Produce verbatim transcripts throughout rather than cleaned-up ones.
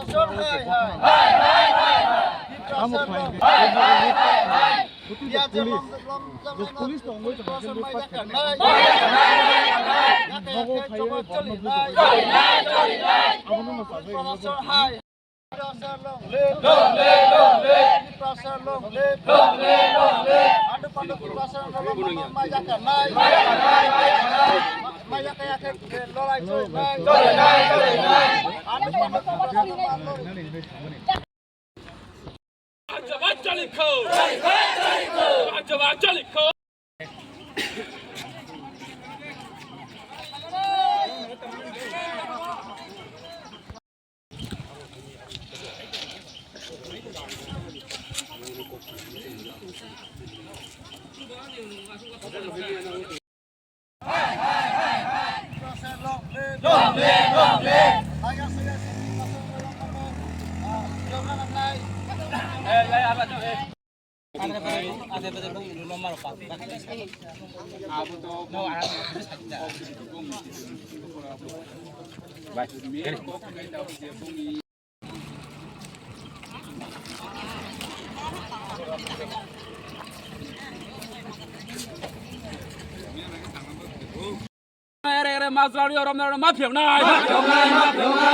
Hai, hai. Hai, hai, hai, hai. Amo khai. Police, police tongwi tongkhe lutpat khainai. Nogo phaiwi borno bujo. Abono no sajai. Long live! Long live! Long live! Tiprasa long live! Long live! Long live! Ando pando Tiprasa long live! Maya kanai! Maya kanai! Maya kanai! Lorai chori nai! Chori nai! Chori nai! Ando pando Tiprasa long live! Ere ere majra rio romne romne ma phyoknai.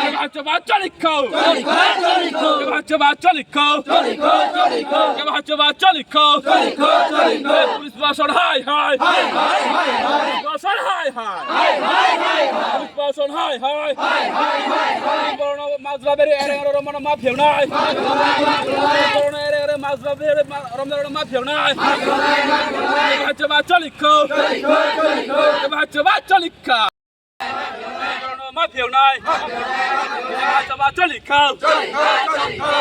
Keba choba cholikho. Keba choba cholikho. Keba choba cholikho. Police proshashan hai hai. Police proshashan hai hai. Police proshashan hai hai. Borno majra beri ere ere romne ma phyoknai. Borno ere ere majra beri romne romne ma phyoknai. Keba choba cholikho. Keba choba cholikho. Ma phyoknai. Keba choba cholikho.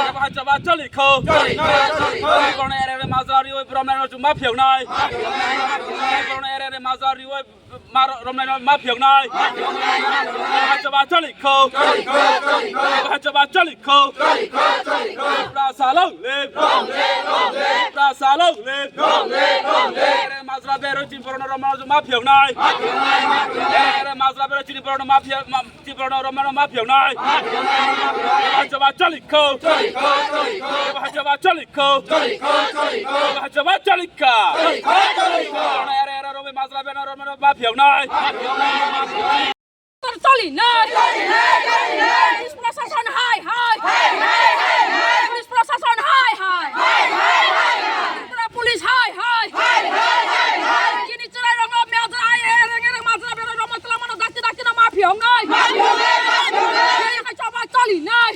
Keba choba cholikho. Borno ere ere majra rio romne romne ma phyoknai. Borno ere ere majra rio ma ro-, romne romne ma phyoknai. Keba choba cholikho. Keba choba cholikho. Tiprasa long live! Tiprasa long live! Ere majra beri chini borno romne ma phyoknai. Ere majra beri chini borno ma phyok-, ma-, chini borno romne ma phyoknai. Keba choba cholikho. Keba choba cholikho. Keba choba cholikho. Ere ere romne majra beri romne ma phyoknai. Choli nai. Police proshashan hai hai. Police proshashan hai hai. Tripura police hai hai. Chini chwrai rok no mejra ai, ereng ereng majra beri romne twlangmano dakti dakti no ma phyoknai. Ere khai choba choli nai.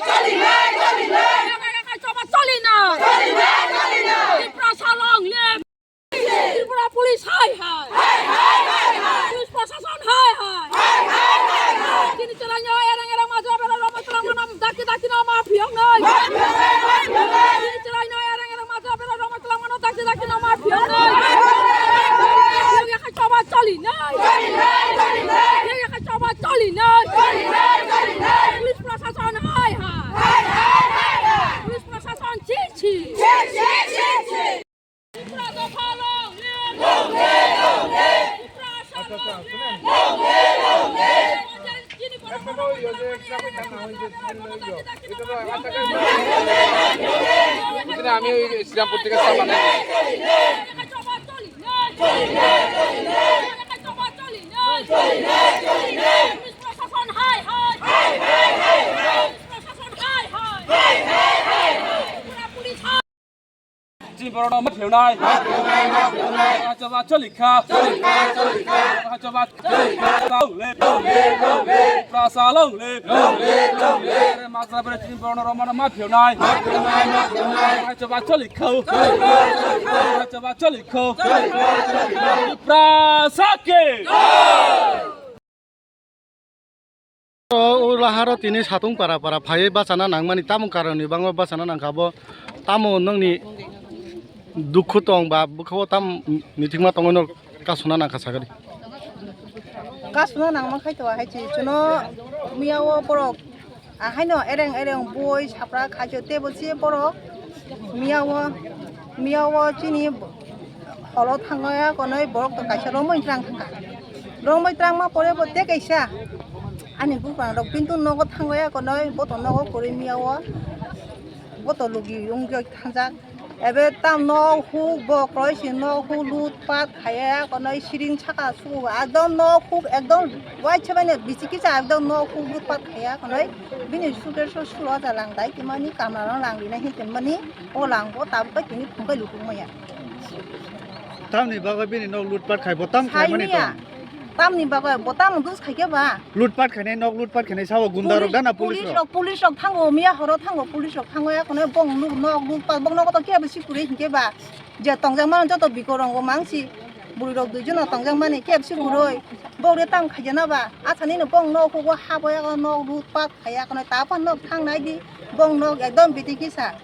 Ere khai choba choli nai. Tiprasa long live. Tripura police hai hai. Hai hai hai hai. Police proshashan hai hai. Hai hai hai hai. Chini chwrai no ereng ereng majra beri romne twlangmano dakti dakti no ma phyoknai. Chini chwrai no ereng ereng majra beri romne twlangmano dakti dakti no ma phyoknai. Ere khai choba choli nai. Ere khai choba choli nai. Police proshashan hai hai. Police proshashan chi chi. Tipra dopha long live! Long live, long live! Tipra Asha long live! Long live, long live! Chini borok rok Building আমি ওই ইসলামপুর থেকে সামান আনি। Police proshashan hai hai! Police proshashan hai hai! Tripura police hai! Chini borok no ma phyoknai. Keba choba cholikha. Keba choba cholikha. Long live. Tiprasa long live. Ere majra beri chini borok no romne ma phyoknai. Keba choba cholikha. Keba choba cholikha. Tiprasa ke. O laharo tini satung para para phaiwi bachana nangmani tamo karon ni bangma bachana nangkha bo, tamo nongni dukhu tong ba bwkhao tam mithikma tongwi no kasuna nangkha sagadi. Kasuna nangma khai to hai chi chuno miya o borok ahaino ereng ereng boi sapra khajo tebo chi borok miya o miya o chini holo thangya konoi borok to kaisa romoi trang thangkha romoi trangma pore bo te kaisa Ani buphang rok kintu nogo thango ya konoi, bo to nogo kwrwi miya o, bo to logi wngwi thangjak. Ebe tam nok huk bo kroi si nok huk lut pat khaya konoi siring saka su ekdom nok huk ekdom wai se mane bisi kisa ekdom nok huk lut pat khaya konoi bini suker so sulo ja lang dai kimani kamla no lang rina hin tin mani o lang bo tabuk tini phung kai lutung maya. Tamni bagwi bini nok lutpat khai, bo tam khlaimani tong? Tamni bagwi bo tamo dus khaikhe ba? Lutpat khainai, nok lutpat khainai sao gunda rok gana police rok, police rok thango, miya horo thango, police rok thango, ya khone bong nuk nok lutpat, bong nogo to kebo si kwrwi hinkhe ba? Je tongjak mano joto bikor rongo mangsi, bwrwi rok dui jono tongjak mani kebo si kwrwi, bok re tam khaijana ba? Asani no bong nok hugo habo yago nok lutpat khaiya khone ta phan nok thang nai di, bong nok ekdom biti kisa.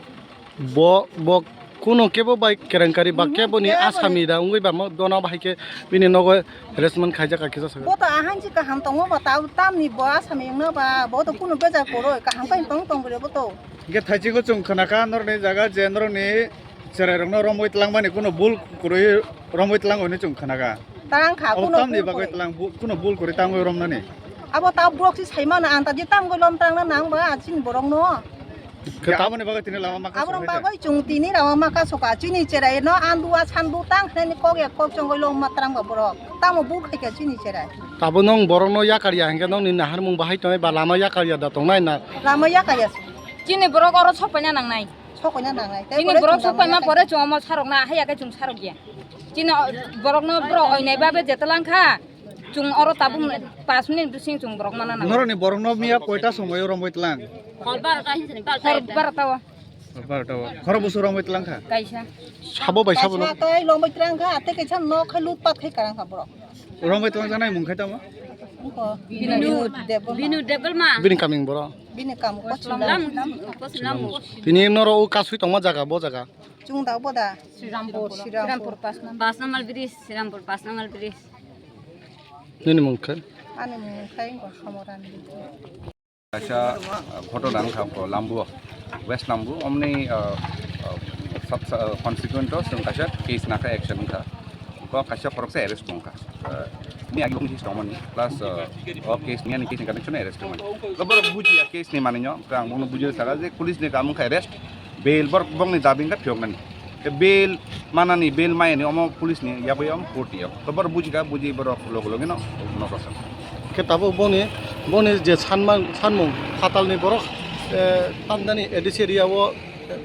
Bo, bo kuno kebo bai kerenkari ba kebo ni asami da wngwi ba mo dona bahai khe bini nogo harassment khaijak kha kisa sago. Bo to ahansi kaham tongo ba ta tamni bo asami wngno ba bo to kuno bejak koroi kaham kai tong tong bole bo to. Hingke thaichigo chwng khwnakha norokni jaga je norokni cherai rokno romwi twlangmani kuno bul kwrwi romwi twlango hinwi chwng khwnakha. Tang kha. Abo kuno tamni bul bagwi kwrwi. Twlang bu-, kuno bul kwrwi tangwi romnani. Abo ta borok si saimano ang ta je tamgwi lom tangna nang ba chini borokno. Khe ta- Aboni bagwi tini lama maka Aborok sokha khe. Bagwi chwng tini lama maka sokha chini cherai no andu a sandu tang khnani kok ya kok chongwi lom ma twlang ba borok. Tamo bul khaikha chini cherai. Tabo nwng borokno yakar ya hingke nwngni naharmung bahai tongnai ba lama yakar ya da tongnai na? Lama yakar ya. Chini borok oro sok paina nangnai. Sok paina nangnai. Chini borok sok paima pore chwng omo sarok na haiya khe chwng sarok ya. Chini borokno borok oinai babe jetlang kha. Chwng oro tabuk pas minute bising chwng borok mana nangnai. Norokni borokno miya koita somoyo romwi tlang? Hor barota hinsini, barota. Hor barota o. Hor barota o. Khoro busu romwi tlang kha? Kaisa. Sabo bai sabo no. Kaisa tai romwi tlang kha, ate kaisa nok khai lut pat khai karang kha borok. Romwi tlang janai mung khai tamo? Binu Debbarma. Binu Debbarma. Bini kaming borok. Bini kam Kochilam. Kochilam. Tini noro o kasui tongma jaga bo jaga. Chwng da bo da? Srirampur. Srirampur. Srirampur pas number. Pas number bridge, Srirampur pas number bridge. Nini mung khe? Ani mung khe Gosomorani. Kaisa, uh, ghotona wngkha, uh, Lambu, West Lambu, omni, uh, uh, sub, uh, constituent o chwng kaisa case nakha, action wngkha. Bo kaisa khoroksa arrest wngkha. Uh, ni agi bongni tongmani, plus, uh, o case ni ani case ni connection arrest wngmani. Bo borok bujiya case ni manwi no, ang bono bujui saka je police ni kaam wngkha arrest, bail borok bongni dabi wngkha phiyoknani. Ke bail manani, bail mayani omo police ni yabwi omo court ni yok. To borok bujikha, buji borok logo logi no, no kosa. Ke tabuk boni, boni je sanmang, sanmung, phatalni borok, eh, tamdani A D C area o, eh,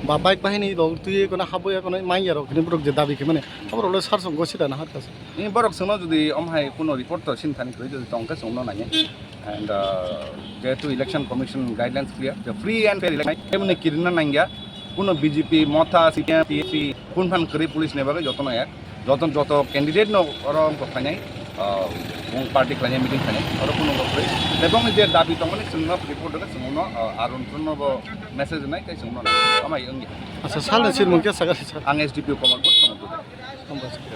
ba bike bahini rok twi kono habwi kono manya rok hini borok je dabi khe mani, abo rok le sar song gosi da na har kasa. Ni borok songno jodi om hai kuno report to sin thani koi jodi tong khe songno nai. And, uh, jehetu election commission guidelines clear, the free and fair election, emni kirina nangya, kuno B J P, Motha, C P M, T S P, kun phan kwrwi police ni bagwi jotono ek, joto, joto candidate no oro wngkha khainai, uh, wng party khlainai, meeting khlainai, oro kuno wngkha kwrwi. Tei bongni je dabi tongmani chwngno report rwkha, chwngno, uh, Arun Chunno bo message rwnai tei chwngno nai, amai wngya. Acha, salni sirmung khe sakha sir. Ang S D P O Kamalpur, Kamalpur. Hambai.